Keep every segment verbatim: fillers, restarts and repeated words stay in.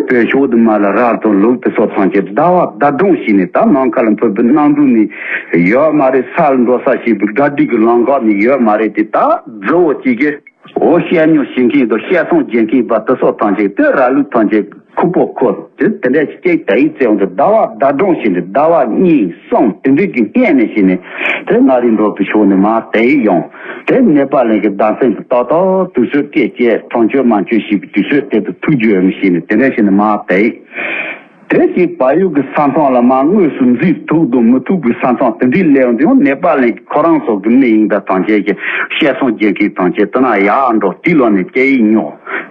བོད་ཤོག་དུ་མ་ལ་ར་དང་ལུག་དེ་སོགས་ཐམས་ཅད་ཟླ་བ་ཟླ་སྒྲོན་བྱས་ནས། ད་ནམ་མཁའ་ལ་འཕུར་བའི་གནམ་གྲུ་ནི་ཡོད་མ་རེད། ས་ལ་འགྲོ་ས་ཞེས་པའི་ག་དུས་ཀྱི་ལམ་ཁ་ནི་ཡོད་མ་རེད་དེ། ད་རྫི་བོ་གཅིག་གིས་འོ་བཤད་ཉོ་བྱེད་མཁན་དང་བཤད་ཚོང་རྒྱག་མཁན་པ་དེ་སོགས་ཐམས་ཅད་དེ་ར་ལུག་ཐམས་ཅད་ཁུག་པོ་ཁོ་དེ་དེ་འདྲ་ཞིག་ཅིག་ད་ཡིག་བཙལ་འོང་དུས། ཟླ་བ་ཟླ་སྒྲོན་བྱས་ནས་ཟླ་བ་གཉིས་གསུམ་དེ་འདྲའི་གི་སྔས་ནས་བྱས་ནས་དེ་མངའ་རིས་འགྲོ་བའི་ཕྱོགས་ནས་མར་དེད་ཡོང་། དེ་ནེ་པ་ལན་གྱི་བདག་འཛིན་དུ་ཏག་ཏག་དུས་ཚོད་སྐད་བཅད་གྲོང་ཆོད་མ་བཅོས་ཞེས་པའི་དུས་ཚོད་དེ་དུ་ཐུག་རྒྱུ་ཡོད་མི་ཤེས་ནས་དེ་འདྲ་བྱས་ནས་མར་དེད། དེ་བཞིན་བལ་ཡུལ་གྱི་ས་མཚམས་ལ་མར་དངོས་སུ་འཛུལ་ཐུབ་དང་མི་ཐུབ་ཀྱི་ས་མཚམས་དེ་འདྲའི་སླེབས་འོང་དུས། ཡང་ནེ་པ་ལན་གྱི་ཁོ་རང་ཚོ་གི་མི་ཡིན་པ་ཐམས་ཅད་ཀྱིས་བཤད་ཚོང་རྒྱག་མཁན་ཐམས་ཅད་དེ་ན་ཡར་འགྲོ། དེའི་ལོག་ནས་སྐད་ཡིག་ཉོ།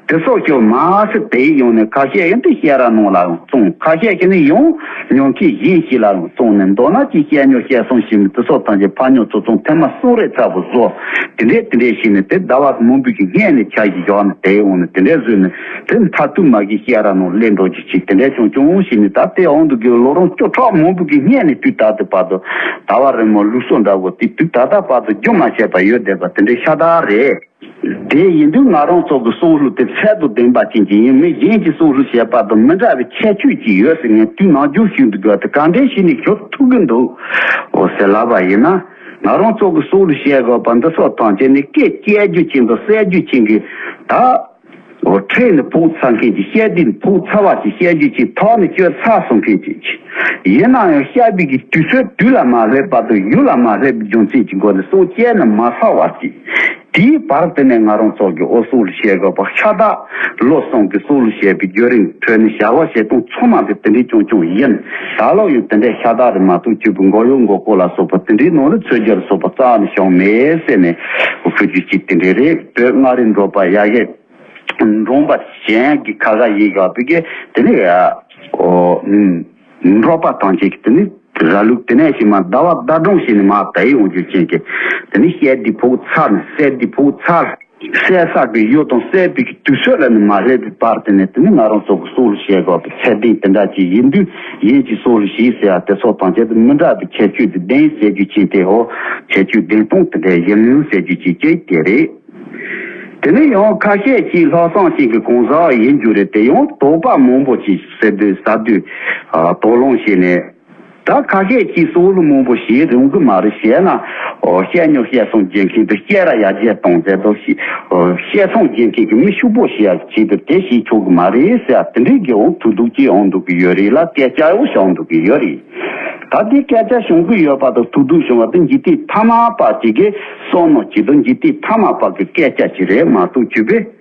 དེ་སོགས་ཀྱི་མར་སི་དེ་ཡོང་ནས་ཁ་ཤས་ཡང་དེ་བཤད་ར་ནང་ལ་ཡང་བཙོང་། ཁ་ཤས་ཀྱིས་ནི་ཡང་ཉོ་མཁན་གཞན་ཞིག་ལ་ཡང་བཙོང་ནས། མདོར་ན་ཅིག་བཤད་ཉོ་བཤད་ཚོང་བྱེད་མི་དེ་སོགས་ཐམས་ཅད་ཕར་ཉོ་ཚུར་བཙོང་ཐེངས་མ་གསུམ་རེ་ཚར་བ་བཟོ། དེ་འདྲས་དེ་འདྲས་བྱས་ནས་དེ་ཟླ་བ་མང་པོའི་གི་སྔས་ནས་འཆར་གཞི་བཞག་ནས་དེ་ཡོང་ནས་དེ་འདྲས་བཟོས་ནས་དེ་མཐར་ཐུག་མ་གི་བཤད་ར་ནང་སླེབས་འགྲོ་རྒྱུ་ཅིག་དེ་འདྲས་ཆུང་ཆུང་བྱས་ནས། ད་དེ་འོང་དུས་ཀྱི་ལོ་རིམ་བཅུ་ཕྲག་མང་པོའི་གི་སྔས་ནས་དུས་ད་ལྟ་བར་དུ་ད་བར་རི་མོ་ལུགས་སྲོལ་འདྲ་བོ་དེ་དུས་ད་ལྟ་བར་དུ་རྒྱུན་མ་ཆད་པ་ཡོད་བསྡད་པ་དེ་འདྲའི་ཤ་སྟག་རེད། དེ་ཡིན་དུས་ང་རང་ཚོ་གི་སྲོག་ལུས་དེ་ཚད་དང་ལྡན་པ་ཅན་གྱི་ཡིན་མིན། གཞན་གྱི་སྲོག་ལུས་བྱས་པ་དང་མི་འདྲ་བའི་ཁྱད་ཆོས་ཅིག་ཡོད་ཟེར། ངས་དུས་ནམ་རྒྱུན་ཞུ་འདུག་གི། དེ་ག་འདྲས་བྱས་ནས་ཞུ་ཐུབ་གི་འདུག་འོ་ཟེར་ལབ་པ་ཡིན་ན། ང་རང་ཚོ་གི་སྲོག་ལུས་བྱེད་དགོས་པ་འདི་སོགས་ཐམས་ཅད་ནི་སྐད་བཅད་རྒྱུ་ཅན་དང་གསལ་རྒྱུ་ཅན་གྱི་ད། འོ་ཁྲེལ་ནས་ཕོག་ཚར་མཁན་གྱི། བཤད་དུས་ནས་ཕོག་ཚར་བ་ཅིག་བཤད་རྒྱུ་ཅིག་ཐོག་ནས་བསྐྱོད་ཚར་སོང་མཁན་ཅིག་ཡིན་ན་ཡང་བཤད་པའི་གི་དུས་ཚོད་དུས་ལ་མ་སླེབས་བར་དུ་ཡུལ་ལ་མ་སླེབས་པའི་རྒྱུ་མཚན་གྱི་སྒོ་ནས་སྲོག་བཅད་ནས་མ་ཚར་བ་ཅིག་དེའི་བར་དེ་ནས་ང་རང་ཚོ་གི་འོ་སྲོག་ལུས་བྱེད་དགོས་པ་ཤ་སྟག་ལོ་གསུམ་གྱི་སྲོག་ལུས་བྱེད་པའི་བརྒྱུད་རིམ་ཁྲོད་ནས་བྱ་བ་བྱེད་སྟངས་ཚང་མ་དེ་དེ་འདྲའི་ཆུང་ཆུང་ཡིན། ད་ལོ་ཡང་དེ་འདྲའི་ཤ་སྟག་རེད་མ་གཏོགས་ཅིག་པུ་མགོ་གཡོག་མགོ་སྐོར་ལ་སོགས་པ་དེ་འདྲའི་ནང་ལ་ཚོད་རྒྱག་སོགས་པ་རྩ་ནས་བྱུང་མེད་ཟེར་ནས་འོ་ཁུ་རྒྱུ་ཅིག་དེ་འདྲའི་རེད། བོད་མངའ་རིས་འགྲོ་བ་ཡ་གི་འབྲོང་པ་གཞན་གྱི་ཁ་ཁ་ཡིན་ག་བུ་གི་དེ་ནི་ཨོ་འབྲོག་པ་ཐམས་ཅད་ཀྱི་དེ་ནི་ར་ལུག་དེ་ནས་ཞིག་མ་ཟླ་བ་ཟླ་སྒྲོན་བྱས་ནས་མ་དེད་ཡོང་རྒྱུ་ཅན་གྱི་དེ་ནི་བཤད་དུས་ཕོག་ཚར་ནས་བཤད་དུས་ཕོག་ཚར། བསད་ས་གི་ཡུལ་དང་བསད་པའི་གི་དུས་ཚོད་ལ་ནི་མ་སླེབས་པའི་བར་དེ་ནས་དེ་ནི་ང་རང་ཚོ་གི་སྲོག་ལུས་བྱེད་དགོས་པའི་ཚད་ལྡན་དེ་འདྲ་ཅིག་ཡིན་དུས། གཞན་གྱི་སྲོག་ལུས་བྱེད་ཟེར་ཡ་དེ་སོགས་ཐམས་ཅད་དུ་མི་འདྲ་བའི་ཁྱད་ཆོས་དེ་ལྡན་ཟེར་རྒྱུ་ཅན་དེ། འོ་ཁྱད་ཆོས་ལྡན་སྟངས་དེ་འདྲ་ཡིན་ཟེར་རྒྱུ་ཅན་གཅིག་དེ་རེད། དེ་ནས་ཡང་ཁ་ཤས་ཀྱིས་ལྷག་བསམ་ཅན་གྱི་གང་ཟག་ཡིན་རྒྱུ་རེད་དེ། ཡང་དོགས་པ་མང་པོ་ཅིག་ཟེར་དུས་ཟ་དུས་ཨ་དོགས་སློང་བྱས་ནས། ད་ཁ་ཤས་ཀྱིས་སྲོག་ལུས་མང་པོ་བྱེད་རུང་གི་མ་རེད། བྱས་ན་ཨོ་བཤད་ཉོ་བཤད་ཚོང་རྒྱག་མཁན་དུ་སྐད་ར་ཡར་རྒྱས་གཏོང་མཛད་དོ་ཞེས། ཨོ་བཤད་ཚོང་རྒྱག་མཁན་གྱི་མི་ཕྱུག་པོ་བྱེད་ཡ་ཆེད་དུ་དེ་བྱེད་ཆོག་གི་མ་རེད་ཟེར་ཡ་དེ་འདྲའི་གི་འོང་ཐུག་འདུག་ཅེས་འོང་འདུག་གི་ཡོད་རེད་ལ། སྐད་ཆ་འོ་བྱུང་འདུག་གི་ཡོད་རེད། ད་དེ་སྐད་ཆ་བྱུང་གི་ཡོད་པ་དང་ཐུག་འདུག་བྱུང་བ་དེ་འཇིག་རྟེན་ཐ་མལ་པ་ཅིག་གི་བསམ་མནོ་ཅིག་དང་འཇིག་རྟེན་ཐ་མལ་པ་གི་སྐད་ཆ་ཅིག་རེད་མ་གཏོགས་ཅིག་པས།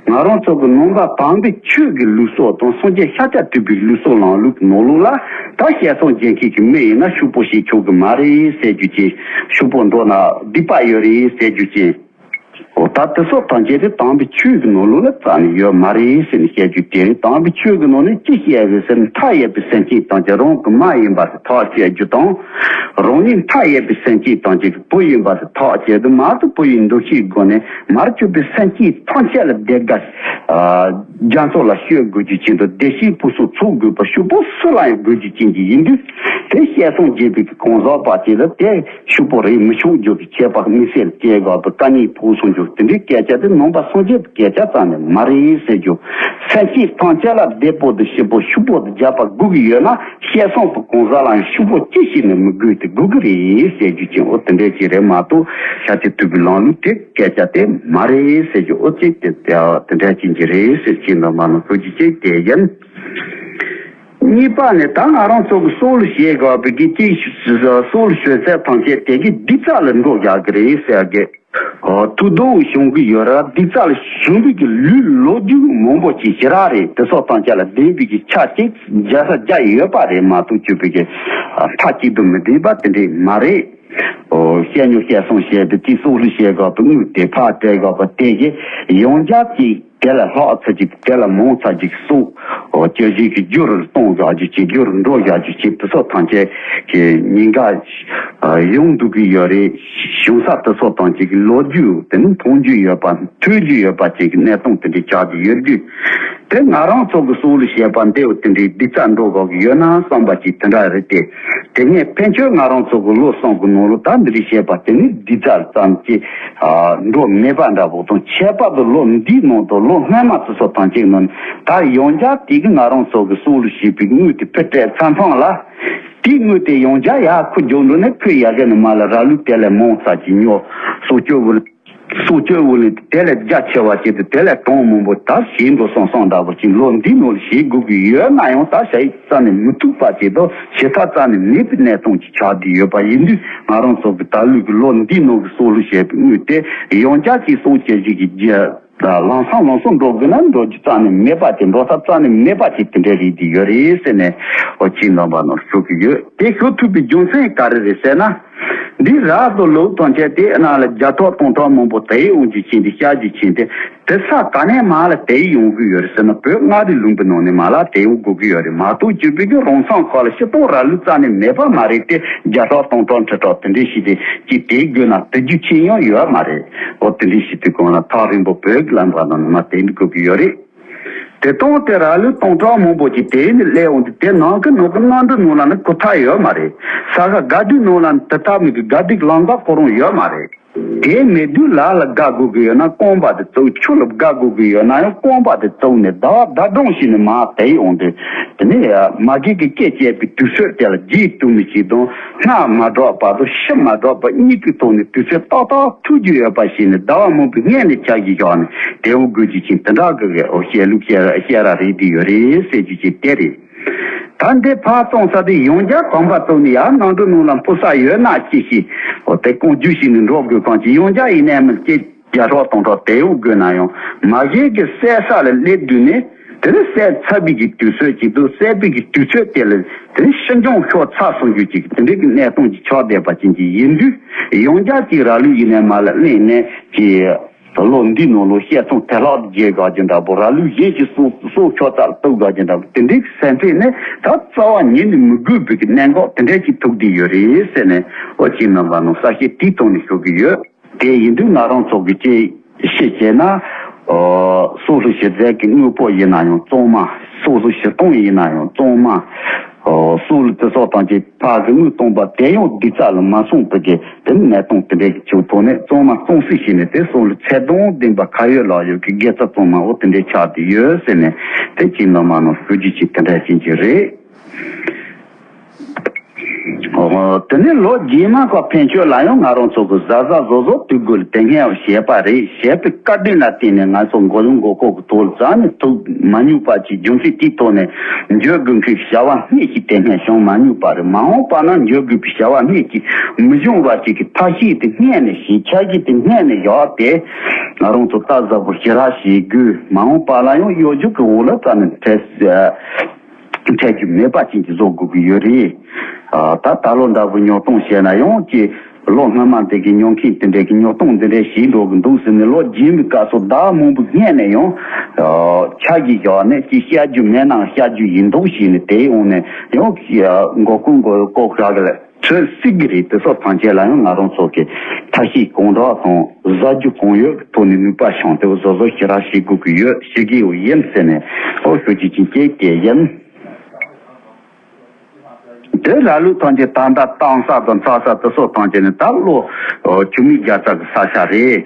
ང་རང་ཚོ་གི་ནང་པ་དམ་པའི་ཆོས་ཀྱི་ལུགས་སྲོལ་དང་སངས་རྒྱས་ཤཱཀྱ་ཐུབ་པའི་ལུགས་སྲོལ་ནང་ལུགས་ནང་ལུགས་ལ། ད་བཤད་ཚོང་རྒྱག་མཁན་གྱི་མི་ཡིན་ན་ཕྱུག་པོ་བྱེད་ཆོག་གི་མ་རེད་ཟེར་རྒྱུ་ཅན། ཕྱུག་པོ་འགྲོ་ན་སྡིག་པ་ཡོད་རེད་ཟེར་རྒྱུ་ཅན། འོ་ད་དེ་སོགས་ཐམས་ཅད་དེ་དམ་པའི་ཆོས་ཀྱི་ནང་ལུགས་ལ་རྩ་ནས་ཡོད་མ་རེད་ཟེར་ནས་བཤད་རྒྱུ་དེ་རེད། དམ་པའི་ཆོས་ཀྱི་ནང་ནས་ཅི་བཤད་ཟེར་ཟེར་ན། མཐའ་ཡས་པའི་སེམས་ཅན་ཐམས་ཅད་རང་གི་མ་ཡིན་པ་དེ་ཐག་བཅད་རྒྱུ་དང་། རང་ཉིད་མཐའ་ཡས་པའི་སེམས་ཅན་ཐམས་ཅད་ཀྱི་བུ་ཡིན་པ་དེ་ཐག་བཅད་དུ་མ་གཏོགས། བུ་ཡི་འདུ་ཤེས་སྒོ་ནས་མར་གྱུར་པའི་སེམས་ཅན་ཐམས་ཅད་ལ་བདེ་དགའ་རྒྱ་མཚོ་ལ་སྤྱོད་དགོས་རྒྱུ་ཅན་དང་། བདེ་གཤེགས་ཕུན་སུམ་ཚོགས་དགོས་པ་ཕྱུག་པོ་སུ་ལ་ཡང་དགོས་རྒྱུ་ཅན་གྱི་ཡིན་དུས། དེ་བཤད་ཚོང་རྒྱག་པའི་གང་ཟག་པ་ཅིག་ལ་དེ་ཕྱུག་པོ་རེད་མི་ཆོག་རྒྱུ་གི་ཁྱད་པར་དམིགས་བསལ་སྐྱེ་དགོས་པའི་དཀའ་ངལ་ཕོག་སོང་རྒྱུ་དེ་འདྲའི་སྐད་ཆ་དེ་ནང་པ་སངས་རྒྱས་པའི་སྐད་ཆ་རྩ་ནས་མ་རེད་ཟེར་རྒྱུ། སེམས་ཅན་ཐམས་ཅད་ལ་བདེ་པོ་དང་སྐྱིད་པོ་ཕྱུག་པོ་དང་རྒྱས་པ་དགོས་ཀྱི་ཡོད་ན། བཤད་ཚོང་པ་གང་ཟག་ལ་ཡང་ཕྱུག་པོ་ཅི་ཞིག་ནས་མི་དགོས་ཏེ་དགོས་ཀྱི་རེད་ཟེར་རྒྱུ་ཅན། འོ་དེ་འདྲ་ཅིག་རེད་མ་གཏོགས་ཤཱཀྱ་ཐུབ་པའི་ལམ་ལུགས་དེ་སྐད་ཆ་དེ་མ་རེད་ཟེར་རྒྱུ། འོ་ཅིག་དེ་དེ་དེ་འདྲ་ཅིག་གི་རེད་ཟེར་གྱི་འདུག་མ་ནོར་ཁུལ་གྱི་ཅིག་དེ་ཡིན། གཉིས་པ་ནི་ད་ང་རང་ཚོ་གི་སྲོག་ལུས་བྱེད་དགོས་པའི་གི་ཅིག་སྲོག་ལུས་བྱེད་ཚད་ཐམས་ཅད་དེ་གི་སྡིག་རྩ་ལ་འགྲོ་བཞག་གི་རེད་ཟེར་གི། ཨོ་ཐུགས་སྡུག་ཞུང་གི་ཡོད་ར། སྡིག་རྩ་ལ་ཞུགས་པའི་གི་ལུས་ལོ་རྒྱུས་མང་པོ་ཅིག་ཞེ་དྲག་རེད། དེ་སོགས་ཐམས་ཅད་ལ་ལྡན་པའི་གི་ཆ་ཅིག་བརྒྱ་ས་བརྒྱ་ཡོད་པ་རེད་མ་གཏོགས་གཅིག་པུ་གི་མཐའ་གཅིག་ཏུ་མི་ལྡན་པ་དེ་འདྲས་མ་རེད། ཨོ་བཤད་ཉོ་བཤད་ཚོང་བྱས་ཏེ་དེ་སྲོག་ལུས་བྱེད་དགོས་པའི་དངུལ་དེ་ཕར་སྤྲད་དགོས་པ་དེ་གི་ཡང་བསྐྱར་ཅིག་དེ་ལ་ལྷག་ཚར་ཅིག་དེ་ལ་མང་ཚར་ཅིག་སྲོག་ཨོ་སྐྱེ་བཞིན་གྱི་རྒྱུ་རུ་གཏོང་བཞག་རྒྱུ་ཅིག་རྒྱུ་རུ་འགྲོ་བཞག་རྒྱུ་ཅིག་དེ་སོགས་ཐམས་ཅད་ཀྱི་ཉེན་ཁ་ཡོང་འདུག་གི་ཡོད་རེད། གཞུང་ས་དེ་སོགས་ཐམས་ཅད་ཀྱི་ལོ་རྒྱུས་དེ་ནི་མཐོང་རྒྱུ་ཡོད་པ་ཐོས་རྒྱུ་ཡོད་པ་ཅིག་གི་གནས་སྟངས་དེ་འདྲའི་ཆགས་ཀྱི་ཡོད་དུས། དེ་ང་རང་ཚོ་གི་སྲོག་ལ་བཤད་པ་འདི་འོ་དེ་འདྲའི་སྡིག་རྩ་འགྲོ་དགོས་ཀྱི་ཡོད་ན་བསམ་པ་ཅིག་དེ་འདྲ་རེད་དེ། དེ་ངས་ཕན་ཆོད་ང་རང་ཚོ་གི་བློ་བསམ་གི་ནང་ལ་ད་འདི་འདྲའི་བཤད་པ་དེ་ནི་སྡིག་རྩ་ཙམ་ཅིག་འགྲོ་མེད་པ་འདྲ་པོ་དང་། ཁྱད་པར་དུ་ལོ་འདིའི་ནང་དུ་ལོ་སྔ་མ་དེ་ཚོ་དང་གཅིག་ནང་ད་ཡང་བསྐྱར་དེ་གི་ང་རང་ཚོ་གི་སྲོག་ལ་བཤད་པའི་དངུལ་དེ་ཕུལ་སྤྲད་ཚར་མཚམས་ལ། དེའི་དངུལ་དེ་ཡང་བསྐྱར་ཡར་ཁུ་རྒྱོབ་འགྲོ་ནས་ཁུ་ཡ་གི་ནི་མ་ལ་ར་ལུག་དེ་ལས་མང་ཙམ་ཅིག་ཉོ། སྲོག་སྐྱོབ་བུ་སྲོག་སྐྱོབ་བུ་ལས་དེ་ལས་རྒྱ་ཆེ་བ་བྱས་ཏེ་དེ་ལས་གྲངས་མང་པོ་ད་ཞིག་འགྲོ་སོང་སོང་འདྲ་པོ་ཅིག་ལོ་འདིའི་ནང་ལ་བྱེད་དགོས་ཀྱི་ཡོད་ན་ཡང་ད་བྱ་ཡིག་རྩ་ནས་མི་ཐུབ་པ་བྱེད་དོ། བྱེད་ཐབས་རྩ་ནས་མེད་པའི་གནས་སྟངས་ཅིག་ཆགས་བསྡད་ཡོད་པ་ཡིན་དུས། ང་རང་ཚོ་གི་ད་ལོའི་གི་ལོ་འདིའི་ནང་གི་སྲོག་ལུ་བྱས་པའི་དངུལ་དེ་ཡང་བསྐྱར་ཅིག་སྲོག་བཅད་རྒྱུ་གི་རྒྱ་ལམ་སང་ལམ་སང་འགྲོ་དགོས་ན་འགྲོ་རྒྱུ་རྩ་ནས་མེད་པ་དེ། འགྲོ་ཐབས་རྩ་ནས་མེད་པ་དེ་དེ་འདྲའི་རིགས་དེ་ཡོད་རེད་ཟེར་ནས་འོ་ཅི་འདོན་པ་ནོར་ཞུ་གི་ཡོད། དེ་ཞུ་ཐུབ་པའི་རྒྱུ་མཚན་ག་རེ་རེད་ཟེར་ན། འདི་རག་ཏུ་ལུག་དང་བཅས་ཏེ་ནང་ལ་བརྒྱ་ཕྲག་སྟོང་ཕྲག་མང་པོ་དེ་ཡི་དབང་གིས་ཕྱིན་ཏེ་ཤར་གྱི་ཕྱིན་ཏེ། དེ་ས་ག་ནས་མར་ལ་དེ་ཡི་ཡོང་གི་ཡོད་རེད་ཟེར་ན། བོད་མངའ་རིས་ལུང་པའི་ནང་ནས་མར་ལ་དེ་ཡོང་དགོས་ཀྱི་ཡོད་རེད་མ་གཏོགས། སྤྱིར་བོད་ཀྱི་རང་སངས་ཁག་ལ་སྤྱིར་བཏང་ར་ལུག་རྩ་ནས་མེད་པ་མ་རེད་དེ། བརྒྱ་ཕྲག་སྟོང་ཕྲག་ཁྲི་ཕྲག་དེ་འདྲས་ཞིག་དེ་ཅིག་དེ་དགོས་ན་དེ་རྒྱུ་ཆེན་ཡང་ཡོད་མ་རེད། འོ་དེ་འདྲས་ཞིག་དེ་གོང་ལ་ཐག་རིང་པོ་བོད་ཀྱི་ལམ་ཁ་ནང་ནས་མར་དེ་འདྲ་དགོས་ཀྱི་ཡོད་རེད། དེ་དང་དེ་ར་ལུག་སྟོང་ཕྲག་མང་པོ་ཅིག་དེ་ནི་སླེབས་འོང་དུས་དེ་ནང་གི་ནང་གི་གནམ་གྲུ་ནང་ལ་ནི་ཁུ་ཐག་ཡོད་མ་རེད། ས་ག་དགའ་སྡུག་ནང་ལ་ནི་དེ་ལྟ་མི་གི་དགའ་སྡུག་ལམ་ཁ་ཁོ་རང་ཡོད་མ་རེད། དེ་མེད་དུས་ལ་ལ་དགའ་དགོས་ཀྱི་ཡོད་ན་རྐང་པ་དེ་བཙུགས། ཆུ་ལ་དགའ་དགོས་ཀྱི་ཡོད་ན་ཡང་རྐང་པ་དེ་བཙུགས་ནས་ཟླ་བ་ཟླ་སྒྲོན་ཞིག་ནས་མར་དེ་ཡོང་དུས། དེ་ནས་མ་གི་གི་སྐད་བཅད་པའི་དུས་ཚོད་དེ་ལ་རྗེས་མཐུད་མི་ཞིག་དང་། སྔ་མ་འགྲོ་བར་དུ་ཕྱི་མ་འགྲོ་བར་གཉིས་ཀྱི་ཐོག་ནས་དུས་ཚོད་ཏག་ཏག་ཐུག་རྒྱུ་ཡོད་པ་ཞིག་ནས་ཟླ་བ་མང་པོའི་སྔས་ནས་ཆ་གིས་བཞག་ནས་དེ་འོ་དགོས་ཀྱི་ཕྱིན་དེ་འདྲ་གི་གི་འོ་བཤད་ལུགས་བཤད་ར་བཤད་ར་རེད་དེ་ཡོད་རེད་ཟེར་རྒྱུ་ཅིག་དེ་རེད། ད་འདི་ཕར་བཙོང་ས་དེ་ཡང་བསྐྱར་གོམ་པ་བཙུགས་ནས་ཡར་ནང་འགྲོ་ནང་ལ་འཕུར་ས་ཡོད་ན་ཅི་ཞིག་འོ་དེ་ཀོང་རྒྱུ་ཞིག་ནས་འགྲོ་དགོས་གང་ཅི་ཡང་བསྐྱར་ཡིན་ནའི་མི་སྐྱེ། བརྒྱ་ཕྲག་སྟོང་ཕྲག་དེ་ཡོང་དགོས་ན་ཡང་མ་གཞི་གི་བསད་ས་ལ་སླེབས་དུས་ནས། དེ་ནི་བསད་ཚར་བའི་གི་དུས་ཚོད་ཅིག་འདུག་བསད་པའི་གི་དུས་ཚོད་དེ་ལ་དེ་ནི་ཤི་འགྱངས་ཤོར་ཚར་སོང་རྒྱུ་ཅིག་དེ་འདྲའི་གི་གནས་སྟངས་ཅིག་ཆགས་བསྡད་པ་ཅན་ཅིག་ཡིན་དུས། ཡང་བསྐྱར་ཅིག་ར་ལུག་ཡིན་ནའི་མར་ལ་གླེང་ནས་ཅིག་ལོ་འདིའི་ནང་ལོ་བཤད་ཚོང་དེ་ལྷག་ཏུ་རྒྱས་དགའ་རྒྱུ་འདྲ་པོ། ར་ལུག་གཞན་གྱི་སྲོག་སྲོག་ཁྱོ་ཚར་གཏུབ་དགའ་རྒྱུ་འདྲ་པོ་དེ་འདྲའི་གི་སེམས་ཁྲལ་ནི་ད་རྩ་བ་ཉིད་ནས་མི་དགོས་པའི་གི་གནད་འགག་དེ་འདྲ་ཅིག་ཐུག་བསྡད་ཡོད་རེད་ཟེར་ནས་འོ་ཅིག་རྣམ་པ་ནང་གསལ་བཤད་དེའི་ཐོག་ནས་ཞུ་གི་ཡོད། དེ་ཡིན་དུས་ང་རང་ཚོ་གི་ཅིག་ཤེས་བྱས་ན། ཨོ། སྲོག་ལུ་ཞིབ་རྩལ་གྱི་དངོས་པོ་ཡིན་ན་ཡང་གཙང་མ། སྲོག་ལུ་ཞིབ་གཏོང་ཡིན་ན་ཡང་གཙང་མ། ཨོ། སྲོག་ལུ་དེ་སོགས་དང་ཅིག་ཕ་གི་དངུལ་གཏོང་པ་དེ་ཡང་སྡིག་རྩ་ལ་མ་སོང་བའི་གི་དེ་ནི་གནས་སྟངས་དེ་འདྲའི་གི་ཆེའུ་ཐོག་ནས་གཙང་མ་གཙང་སེལ་བྱས་ནས་དེ་སྲོག་ལུ་ཚད་དང་ལྡན་པ་ཁ་ཡོད་ལག་ཡོད་ཀྱི་དགེ་རྩ་གཙང་མ་འོ་དེ་འདྲའི་ཆགས་བསྡད་ཡོད་ཟེར་ནས་དེ་ཅིག་ནང་མ་ནང་ཞུ་རྒྱུ་ཅིག་དེ་འདྲ་ཞིག་ཅིག་རེད། ཨོ། དེ་ནས་ལོ་རྗེས་མ་ཁ་ཕན་ཆོད་ལ་ཡང་ང་རང་ཚོ་གི་གཟའ་གཟའ་བཟོ་བཟོ་དུས་དགོས་ལ་དེ་སྔ་བྱས་པ་རེད། བྱས་པའི་བཀའ་དྲིན་ལ་བརྟེན་ནས་ང་ཚོ་མགོ་ཡོང་མགོ་ཁོག་གི་ཐོག་ལ་རྩ་ནས་ཐུག་མ་མྱོང་པ་ཅིག་རྒྱུ་མཚན་དེའི་ཐོག་ནས་འགྱོད་དགོས་མཁན་བྱ་བ་སྣེ་ཞིག་དེ་སྔ་བྱུང་མ་མྱོང་པ་རེད། མ་འོངས་པ་ན་འགྱོད་དགོས་པའི་བྱ་བ་སྣེ་ཞིག་མི་འབྱུང་བ་ཅིག་གི་ཐབས་ཤེས་དེ་སྔ་ནས་བྱེད། ཆ་རྐྱེན་དེ་སྔ་ནས་བཞག་སྟེ་ང་རང་ཚོ་ལྟ་གཟབ་པོ་ཞེ་དྲག་བྱེད་དགོས། མ་འོངས་པ་ལ་ཡང་གཡོ་སྒྱུ་གི་འོག་ལ་རྩ་ནས་བྲལ། འཕྲད་རྒྱུ་མེད་པ་ཅན་གྱི་བཟོ་དགོས་ཀྱི་ཡོད་རེད། ཨ། ད་ད་ལོ་འདྲ་པོ་ཉོ་གཏོང་བྱས་ན་ཡང་ཅི། ལོ་སྔ་མ་དེ་གི་ཉོ་མཁན་དེ་འདྲས་ཀྱི་ཉོ་གཏོང་འདི་འདྲས་བྱེད་འགྲོ་གི་འདུག་ཟེར་ནས་ལོ་རྗེས་མའི་སྐབས་སུ་ཟླ་མང་པོ་སྔས་ནས་ཡང་། ཨ། ཆ་གིས་བཞག་ནས་ཅི་བཤད་རྒྱུ་མེད་ན་བཤད་རྒྱུ་ཡིན་མདོག་བྱས་ནས་དེ་ཡོང་ནས་ཡང་། ཨ། མགོ་སྐོར་མགོ་ལྐོག་རག་གི་ལ་ཚོད་སྲིད་ཀྱི་རེད། དེ་ཚོ་ཐམས་ཅད་ལ་ཡང་ང་རང་ཚོ་གི་ཐབས་ཤེས་གང་དྲག་དང་བཟའ་རྒྱུ་གང་ཡོད་ཀྱི་ཐོག་ནས་ནུས་པ་བྱུང་དེ་བཟོ་བཟོ་ཞེ་དྲག་བྱེད་དགོས་ཀྱི་ཡོད། བྱེད་ཀྱི་ཡོད་ཡིན་ཟེར་ནས་ཨོ་ཞུ་རྒྱུ་ཅིག་སྐད་སྐྱེལ་ཡིན། དེ་ར་ལུག་ཐམས་ཅད་ད་ལྟ་བཏང་ས་དང་འཚག་ས་དེ་ཚོ་ཐམས་ཅད་ནི་ད་ལོ་བཅུ་མེད་བརྒྱ་རྩ་གི་ས་ཆ་རེད།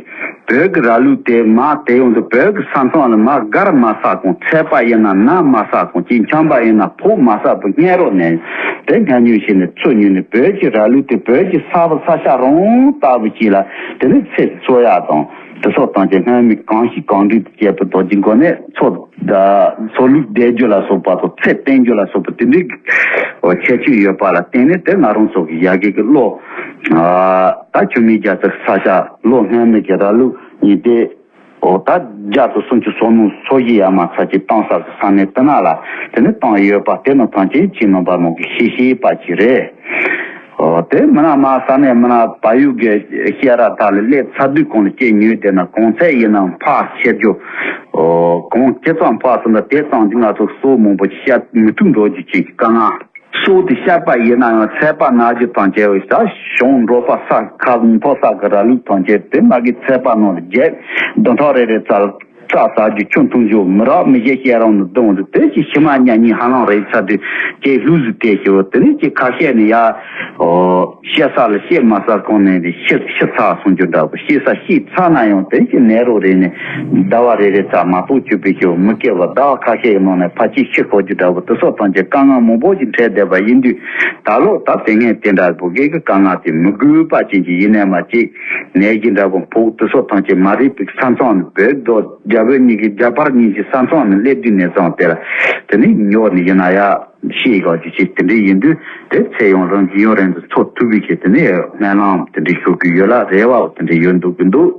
བོད་ཀྱི་ར་ལུག་དེ་མ་དེ་ཡོང་དུས་བོད་ཀྱི་ས་མཚམས་ལ་མ་སྒར་མ་ས་གོང་ཚད་པ་ཡིན་ན་ན་མ་ས་གོང་ཅིག་འཁྱམ་པ་ཡིན་ན་ཕོ་མ་ས་བུ་སྙན་རོ་ནས་དེ་སྙན་ཉུལ་བྱས་ནས་ཚུར་ཉུལ་ནས་བོད་ཀྱི་ར་ལུག་དེ་བོད་ཀྱི་ས་བ་ས་ཆ་རང་ལྟ་བུ་ཅིག་ལ་དེ་ནི་ཚེ་འཚོ་ཡག་དང་དེ་ཚོ་ཐམས་ཅད་སྔ་མི་གང་ཞིག་གང་འདྲ་དེ་བྱས་པའི་རྡོ་རྗེ་མགོ་ནས་འཚོ། ད་འཚོ་ལུགས་བསྡད་རྒྱུ་ལ་སོགས་པ་དང་ཚེ་བརྟན་རྒྱུ་ལ་སོགས་པ་དེ་འདྲའི་ཁྱད་ཆོས་ཡོད་པ་ལ་བརྟེན་ནས་དེ་ང་རང་ཚོ་གི་ཡ་གི་གི་ལོ་ད་བཅུ་མེད་བརྒྱ་རྩ་ས་ཆ་ལོ་སྔ་མའི་གི་ར་ལུག་ཡིན་ཏེ། འོ་ད་བརྒྱ་དང་སུམ་ཅུ་སོ་མོ་སོ་བཞི་ཡ་མ་ཚ་ཅིག་བཏང་ས་གི་ས་གནས་དེ་ན་ལ་དེ་ནི་བཏང་ཡོད་པ་དེ་ནི་ཐམས་ཅད་ཁྱེད་རྣམ་པ་རྣམས་ཀྱི་ཤེས་ཤེས་པ་ཅིག་རེད། ཨོ། དེ་མིན་ན་མ་ས་ནས་མིན་ན་བལ་ཡུལ་གྱི་ཤེས་ར་དག་ལ་སླེབས་ཚར་དུས་གོང་ལ་སྐྱེ་ཉོས་དེ་ན་གོང་ཚད་ཡིན་ནའང་ཕར་ཆེར་རྒྱུ། ཨོ། གོང་ཇི་ཙམ་ཕར་སོང་ན་དེ་ཙམ་གྱིས་ང་ཚོ་སྲོག་མང་པོ་བཤད་མི་ཐུབ་འགྲོ་རྒྱུ་ཅིག་གི་དཀའ་ངལ། སྲོག་དེ་བཤད་པ་ཡིན་ནའང་ཚད་པ་ན་རྒྱུ་དང་བཅས་པའི་ས་གཞུང་འགྲོ་པ་ས་ཁ་མཐོ་ས་གི་ར་ལུག་དང་བཅས་དེ་མ་གི་ཚད་པ་ནང་ལ་བརྒྱད་བདུན་ཕྲག་རེ་རེ་ཙམ། རྩྭ་ཟ་རྒྱུ་ཆུ་འཐུང་རྒྱུ་མི་རག་མི་བཞི་བཤད་རང་ནི་གདོང་དུ་དེ་ཅི་ཤི་མ་ཉ་གཉིས་ཧ་ལང་རེད་ཚ་དུས་ཀྱི་ལུས་སུ་དེ་ཞོ་དེ་ནི་ཅི་ཁ་ཤས་ནི་ཡ། ཨོ། བཤད་ས་ལ་བཤད་མ་ས་གོང་ནས་ནི་ཤི་ཤི་ཚ་སོང་རྒྱུ་འདྲ་པོ་ཤི་ས་ཤི་ཚ་ན་ཡང་དེ་ཅི་ནད་རོ་རེ་ནི་ཟླ་བ་རེ་རེ་ཚ་མ་གཏོགས་ཆུ་པའི་ཞོ་མི་སྐྱེ་བ་ཟླ་བ་ཁ་ཤས་ཡི་ནང་ནས་ཕ་ཅི་ཤི་ཁོ་རྒྱུ་འདྲ་པོ་དེ་སོགས་དང་ཅི་དཀའ་ངལ་མང་པོ་ཞིག་འཕྲད་བསྡད་པ་ཡིན་དུས་ད་ལོ་ད་དེ་ངས་དེ་འདྲ་པོ་གི་དཀའ་ངལ་དེ་མི་དགོས་པ་ཅན་གྱི་ཡིན་ནས་མ་ཅི། ནད་ཀྱི་འདྲ་པོ་ཕོག་དེ་སོགས་ཐམས་ཅད་མ་རིག་པའི་ས་མཚམས་ནས་བོད་མདོ་རྒྱ་བོད་གཉིས་ཀྱི་རྒྱ་བར་གཉིས་ཀྱི་ས་མཚམས་ནས་སླེབས་དུས་ནས་བཟུང་དེ་ལ་དེ་ནི་ཉོ་ནི་ཡིན་ན་ཡ་ཤེས་དགོས་ཀྱི་ཅིག་དེ་འདྲ་ཡིན་དུས་དེ་ཚེ་ཡང་རང་གི་ཡུན་རིང་དུ་འཚོ་ཐུབ་པའི་ཆེད་དེ་ནི་སྨོན་ལམ་དེ་འདྲ་ཞུ་གི་ཡོད་ལ་རེ་བ་དེ་འདྲ་ཡོད་འདུག་གི་འདུག་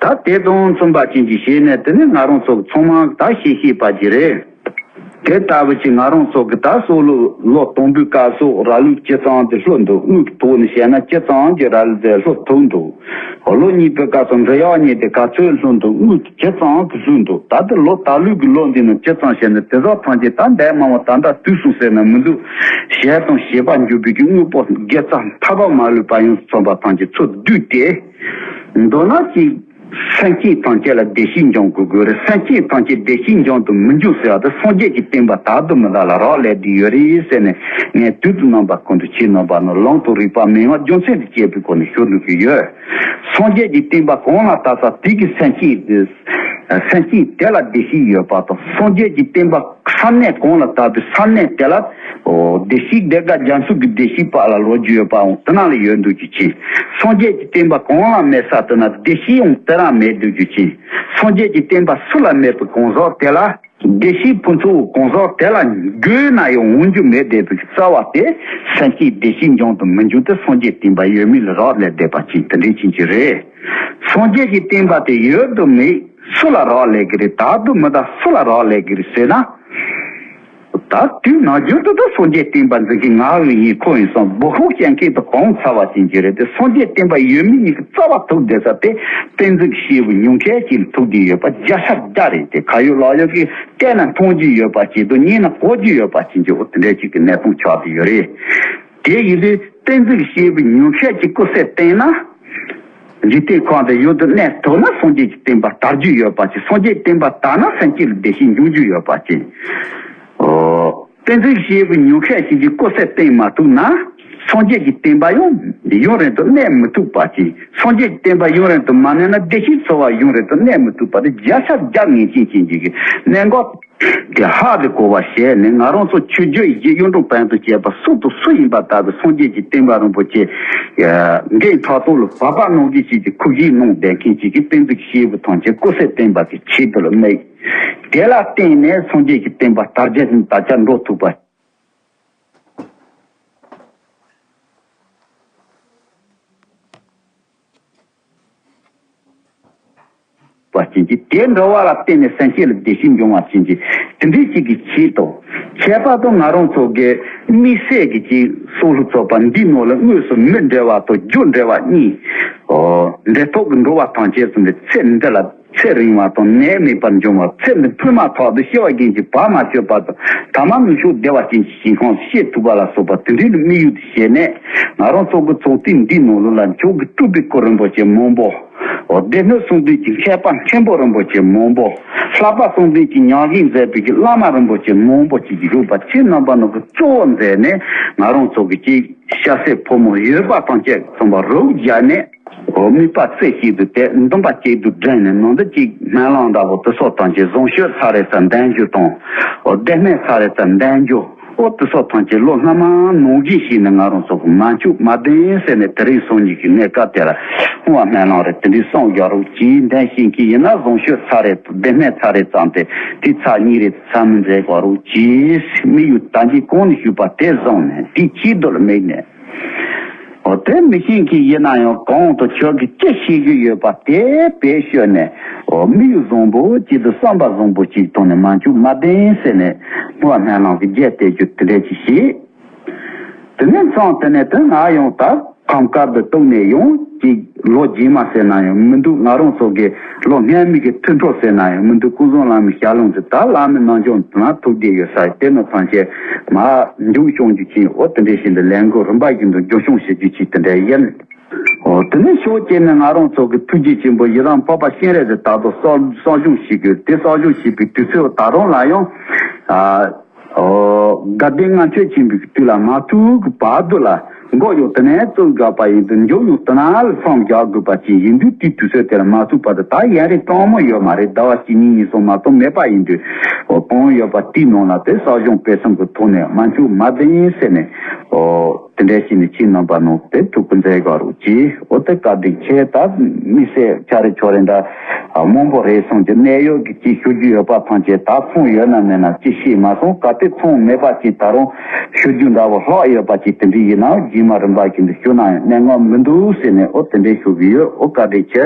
ད་དེ་དང་མཚུངས་པ་ཅན་གྱི་ཞེས་ནས་དེ་ནི་ང་རང་ཚོ་ཚང་མ་ད་ཤེས་ཤེས་པ་ཅིག་རེད། དེ་ལྟ་བུ་ཅིག་ང་རང་ཚོ་གི་ད་སོག་ལོ་ལོ་དང་པོའི་སྐབས་སུ་ར་ལུག་ཅི་ཙམ་དེ་ལྷོད་འདུག་དངུལ་གྱི་ཐོག་ནས་བཤད་ན་ཅི་ཙམ་གྱི་ར་ལུག་དེ་ལྷོད་ཐུབ་འདུག་ལོ་གཉིས་པའི་སྐབས་སུ་འབྲི་གཡག་གཉིས་དེ་ག་ཚོད་ལྷོད་འདུག་དངུལ་ཅི་ཙམ་གྱི་ལྷོད་འདུག་ད་ལྟ་ལོ་ད་ལུག་གི་ལོ་འདི་ནང་ཅི་ཙམ་བཤད་ན་དེ་ཚོ་ཐམས་ཅད་ད་འདས་མ་འོངས་ད་ལྟ་དུས་སུ་ཟེར་ན་མི་འདུག་ཞལ་དང་ཞེས་པ་འཇུག་པའི་གི་དངོས་པོ་དགེ་རྩ་མཐའ་དག་མ་ལུས་པ་ཡོངས་སུ་ཚང་བ་ཐམས་ཅད་ཚུར་བསྡུས་ཏེ། མདོར་ན་ཅིག་སེམས་ཅན་ཐམས་ཅད་ལ་བདེ་སྐྱིད་འབྱུང་དགོས་དགོས་རེད། སེམས་ཅན་ཐམས་ཅད་བདེ་སྐྱིད་འབྱུང་དུ་མི་འཇུག་ཟེར་བ་དེ་སངས་རྒྱས་ཀྱི་བསྟན་པ་དག་ཏུ་མི་འདའ་ལ་རག་ལས་ཏེ་ཡོད་རེད་ཟེར་ནས་ངས་དུས་དང་རྣམ་པ་ཀུན་ཏུ་ཁྱེད་རྣམ་པ་ནི་ལམ་དང་རིགས་པ་མན་ངག་རྒྱུ་མཚན་དུ་སྐྱེས་པའི་སྒོ་ནས་ཞུ་འདོད་ཀྱི་ཡོད། སངས་རྒྱས་ཀྱི་བསྟན་པ་གང་ལ་དག་ས་དེ་གི་སེམས་ཅན་དེ་སེམས་ཅན་དེ་ལ་བདེ་སྐྱིད་ཡོད་པ་དང་སངས་རྒྱས་ཀྱི་བསྟན་པ་ས་གནས་གང་ལ་དག་པའི་ས་གནས་དེ་ལ། ཨོ། བདེ་སྐྱིད་བདེ་དགའ་རྒྱ་མཚོ་གི་བདེ་སྐྱིད་པ་ལ་ལོ་རྒྱུས་ཡོད་པའང་དེ་ན་ལ་ཡོད་འདུག་རྒྱུ་ཅི། སངས་རྒྱས་ཀྱི་བསྟན་པ་གང་ལ་མེད་ས་དེ་ན་བདེ་སྐྱིད་ཡང་དེ་རང་མེད་འདུག་རྒྱུ་ཅི། སངས་རྒྱས་ཀྱི་བསྟན་པ་སུ་ལ་མེད་པའི་གང་ཟག་དེ་ལ་བདེ་སྐྱིད་ཕུན་ཚོགས་གང་ཟག་དེ་ལ་དགོས་ན་ཡང་འོང་རྒྱུ་མེད་བསྡད་པའི་རྩ་བ་དེ་སེམས་ཅན་བདེ་སྐྱིད་འབྱུང་དུ་མི་འཇུག་སྟེ་སངས་རྒྱས་བསྟན་པ་ཡོད་མེད་ལ་རག་ལས་བསྡད་པ་ཅིག་དེ་འདྲའི་ཅན་ཅིག་རེད། སངས་རྒྱས་ཀྱི་བསྟན་པ་དེ་ཡོད་དུ་མེད་སུ་ལ་རག་ལས་ཀྱི་རེད། དག་ཏུ་མི་དག་སུ་ལ་རག་ལས་ཀྱི་རེད་ཟེར་ན། ད་དུས་ནམ་རྒྱུན་དུ་ད་སངས་རྒྱས་བསྟན་པ་འཛིན་མཁན་ང་ཡི་ཡིན་ཁོ་ཡིན་སོང་བོ་ཧུ་ཞེན་མཁན་དུ་གང་ཚ་བ་ཅན་གྱི་རེད་དེ། སངས་རྒྱས་བསྟན་པ་ཡོད་མེད་གཉིས་ཀྱི་རྩ་བ་ཐུག་བསྡད་ས་དེ་བསྟན་འཛིན་སྐྱེས་བུ་ཉུང་ཤས་ཅིག་ལ་ཐུག་བསྡད་ཡོད་པ་བརྒྱ་ཆ་བརྒྱ་རེད་དེ། ཁ་ཡོད་ལག་ཡོད་ཀྱིས་བལྟས་ན་མཐོང་རྒྱུ་ཡོད་པ་ཅིག་དང་ཉན་ན་གོ་རྒྱུ་ཡོད་པ་ཅིག་འཇོག་དེ་འདྲ་ཅིག་གི་གནས་སྟངས་ཆགས་བསྡད་ཡོད་རེད། དེ་ཡིན་དུས་བསྟན་འཛིན་སྐྱེས་བུ་ཉུང་ཤས་ཀྱིས་སྐུ་ཚེ་བསྟན་ན། འཇིག་རྟེན་ཁམས་འདི་ཡུན་དུ་གནས་ཐུབ་ན་སངས་རྒྱས་ཀྱི་བསྟན་པ་དར་རྒྱུ་ཡོད་པ་ཅིག་སངས་རྒྱས་བསྟན་པ་དར་ན་སེམས་ཅན་ལ་བདེ་སྐྱིད་འབྱུང་རྒྱུ་ཡོད་པ་ཅིག་ཨོ། བསྟན་འཛིན་སྐྱེས་བུ་ཉུང་ཤས་ཤིག་གིས་སྐུ་ཚེ་བསྟན་མ་ཐུབ་ན། སངས་རྒྱས་ཀྱི་བསྟན་པ་ཡང་ཡུན་རིང་དུ་གནས་མི་ཐུབ་པ་ཅིག་སངས་རྒྱས་ཀྱི་བསྟན་པ་ཡུན་རིང་དུ་མ་གནས་ན་བདེ་སྐྱིད་འཚོ་བ་ཡུན་རིང་དུ་གནས་མི་ཐུབ་པ་དེ་བརྒྱ་ཆ་བརྒྱ་ངེས་ཅན་ཅན་ཅིག་གི་གནད་འགག་དེ་ཧ་དེ་གོ་བ་བྱས་ནས་ང་རང་ཚོ་ཆོས་བརྒྱུད་བཞི་གཡུང་དྲུང་བོན་དུ་བཅས་པ་སུ་དང་སུ་ཡིན་པ་ལྟ་བུ་སངས་རྒྱས་ཀྱི་བསྟན་པ་རིན་པོ་ཆེ་འགན་ཕྲག་དོག་ལ་བབ་པ་གནང་གི་ཞིག་གི་ཁུག་ཀྱིས་གནང་བསྡད་མཁན་ཅིག་གི་བསྟན་འཛིན་སྐྱེས་བུ་ཐམས་ཅད་སྐུ་ཚེ་བརྟན་པ་གི་ཆེད་དུ་ལ་དམིགས། དེ་ལ་བརྟེན་ནས་སངས་རྒྱས་ཀྱི་བསྟན་པ་དར་རྒྱས་དང་དར་ཁྱབ་འགྲོ་ཐུབ་པ། པ་ཅན་གྱི་དེ་འདྲ་བ་ལ་བརྟེན་ནས་སེམས་ཅན་ལ་བདེ་སྐྱིད་འབྱུང་བ་ཅན་གྱི་དེ་འདྲའི་ཅིག་གི་ཆེད་དུ། ཁྱད་པར་དུ་ང་རང་ཚོ་གི་དམིགས་བསལ་གྱི་ཅིག་སྲོག་ལུས་ཚོགས་པ་འདིའི་ནང་ལ་དངོས་སུ་མི་འབྲལ་བ་དང་རྒྱུ་འབྲལ་བ་གཉིས། འབྲེལ་ཐོག་གི་འགྲོ་བ་ཐམས་ཅད་ཚོ་འདི་ཚེ་འདི་ལ་ཚེ་རིང་བ་དང་ནད་མེད་པར་འབྱུང་བ་ཚེ་འདི་འཕོས་མ་ཐག་ཏུ་ཤི་བ་རྒན་གྱི་བར་མ་ཆོད་པ་དང་ཐ་མ་ནུབ་ཕྱོགས་བདེ་བ་ཅན་གྱི་ཞིང་ཁམས་སུ་སྐྱེ་ཐུབ་པ་ལ་སོགས་པ་དེ་འདྲའི་དམིགས་ཡུལ་དུ་བྱས་ནས་ང་རང་ཚོ་གི་ཚོགས་སྡེ་འདིའི་ནང་ལོགས་ལ་མཆོག་གི་སྤྲུལ་པའི་སྐུ་རིན་པོ་ཆེ་མང་པོ། སྡེ་སྣོད་གསུམ་ལྡན་གྱི་མཁས་པ་མཁན་པོ་རིན་པོ་ཆེ་མང་པོ། བསླབ་པ་གསུམ་ལྡན་གྱི་ཉམས་ལེན་མཛད་པའི་གི་བླ་མ་རིན་པོ་ཆེ་མང་པོ་ཅིག་བཞུགས་པ་ཁྱེད་རྣམ་པ་རྣམས་ཀྱི་གཙོ་བོ་མཛད་ནས་ང་རང་ཚོ་གི་ཅིག་སྐྱ་སེར་ཕོ་མོ་ཡོད་པ་ཐམས་ཅད་ཚང་མ་རུབ་རྒྱག་ནས་དམིགས་པ་རྩེ་གཅིག་ཏུ་གཏད། འདུན་པ་གཅིག་ཏུ་སྒྲིལ་ནས་ནང་དུ་ཅིག་སྨོན་ལམ་འདྲ་པོ་དེ་ཚོ་ཐམས་ཅད་བཟང་སྤྱོད་ཚར་རེ་ཙམ་འདོན་རྒྱུ་དང་། སྡེ་སྣོད་ཚར་རེ་ཙམ་འདོན་རྒྱུ། ཨོ་དེ་ཚོ་ཐམས་ཅད་ལོ་སྔ་མ་ནང་བཞིན་བྱས་ནས་ང་རང་ཚོ་གི་མ་འཆུག་མ་བདེན་ཟེར་ནས་དེ་རིང་སང་ཉིན་གྱི་གནས་སྐབས་དེ་ལ་སྔོན་བ་སྨོན་ལམ་རེ་དེ་འདྲའི་གསུང་རྒྱག་རོགས་གྱིས། འདོན་ཤེས་མཁན་ཡིན་ན་བཟང་སྤྱོད་ཚར་རེ་སྡེ་སྣོད་ཚར་རེ་ཙམ་དེ་དེ་ཚར་གཉིས་རེ་ཚར་མི་འཛེག་རོགས་གྱིས། དམིགས་ཡུལ་ད་གིན་གོང་ནས་ཞུས་པ་དེ་བཟུང་ནས་དེ་ཆེད་དུ་ལ་དམིགས་ནས། ཨོ་དེ་མི་ཤེས་མཁན་ཡིན་ན་ཡང་གོང་དུ་ཁྱོད་ཀྱིས་ཅི་ཤེས་ཀྱི་ཡོད་པ་དེ་བེད་སྤྱོད་ནས། ཨོ་དམིགས་ཡུལ་བཟང་པོ་གཅིག་དང་བསམ་པ་བཟང་པོ་གཅིག་ཐོག་ནས་མ་འཆུག་མ་བདེན་ཟེར་ནས་སྔོན་བ་སྨོན་ལམ་གྱི་རྒྱས་གཏད་རྒྱུ་དེ་འདྲ་ཅིག་བྱས། དེ་ནས་མཚམས་དེ་ནས་དེ་ང་ཡང་ད་ཁམས་དཀར་པོའི་སྟོད་ནས་ཡང་ཅིག་ལོ་རྗེས་མ་ཟེར་ན་ཡང་མི་འདུག་ང་རང་ཚོ་གི་ལོ་སྔ་མའི་གི་མཐུན་གྲོགས་ཟེར་ན་ཡང་མི་འདུག་ཀུན་བཟང་བླ་མའི་ཞལ་ལུང་དེ་ད་བླ་མའི་རྣལ་འབྱོར་དེ་ན་ཐུག་བསྡད་ཡོད་ས་དེ་ནི་ཐམས་ཅད་མ་འཇུག་སྐྱོང་རྒྱུ་ཅིག་ཨོ་དེ་འདྲ་ཞིག་འདི་ལས་འགུལ་རིམ་པ་བཞིན་དུ་མཇུག་སྐྱོང་བྱེད་རྒྱུ་ཅིག་དེ་འདྲ་ཡིན། ཨོ་དེ་ནས་ཤོག་ཅེས་ནས་ང་རང་ཚོ་གི་ཐུགས་རྗེ་ཆེན་པོ་ཡི་རང་འཕགས་པ་སྤྱན་རས་གཟིགས་ད་དུང་གསོ་གསོ་སྦྱོང་བྱེད་དགོས། དེ་གསོ་སྦྱོང་བྱེད་པའི་དུས་ཚོད་ད་རུང་ལ་ཡང་ཨ་ཨོ་དགའ་ལྡན་ལྔ་མཆོད་ཆེན་པོའི་དུས་ལ་མ་ཐུག་གི་བར་དུ་ལ་མགོ་ཡོད་དེ་ནས་བཙུགས་དགོས་པ་ཡིན་དུས་མཇུག་ཡོད་དེ་ན་ལ་སངས་རྒྱག་དགོས་པ་ཅིག་ཡིན་དུས་དེའི་དུས་ཚོད་དེ་ལ་མ་ཐུག་བར་དུ་ད་ཡན་རིང་གཏོང་མོ་ཡོད་མ་རེད། ཟླ་བ་གཅིག་གཉིས་གཉིས་སོང་མ་གཏོགས་མེད་པ་ཡིན་དུས་ཨོ་གཏོང་ཡོད་པ་དེའི་ནང་ལ་དེ་གསོ་སྦྱོང་སྤེལ་གསུམ་གི་ཐོག་ནས་མ་མཇུག་མ་བདེ་ཡིན་ཟེར་ནས་ཨོ། དེ་འདྲ་ཞིག་ནི་ཁྱེད་རྣམ་པ་ནང་དེ་ཐུགས་ཀུན་མཛད་དགའ་རོགས་གྱིས། འོ་དེ་བཀའ་དྲིན་ཆེ། ད་དམིགས་བསལ་ཆ་རེ་ཆོ་རེ་འདྲ་མང་པོ་རེད་སོང་གི་གནད་ཡོད་ཀྱི་ཅིག་ཞུ་རྒྱུ་ཡོད་པ་ཐམས་ཅད་ད་ཚོང་ཡོད་ན་མེད་ན་ཅི་ཤེས་མ་སོང་། གལ་ཏེ་ཚོང་མེད་པ་ཅིག་ད་རུང་ཞུ་རྒྱུ་འདྲ་བོ་ལྷག་ཡོད་པ་ཅིག་དེ་འདྲ་ཡིན་ན་རྗེས་མ་རིམ་པ་བཞིན་དུ་ཞུ་ན་ཡང་གནད་འགག་མི་འདུག་ཟེར་ནས་འོ་དེ་འདྲ་ཞུ་གི་ཡོད། འོ་བཀའ་དྲིན་ཆེ།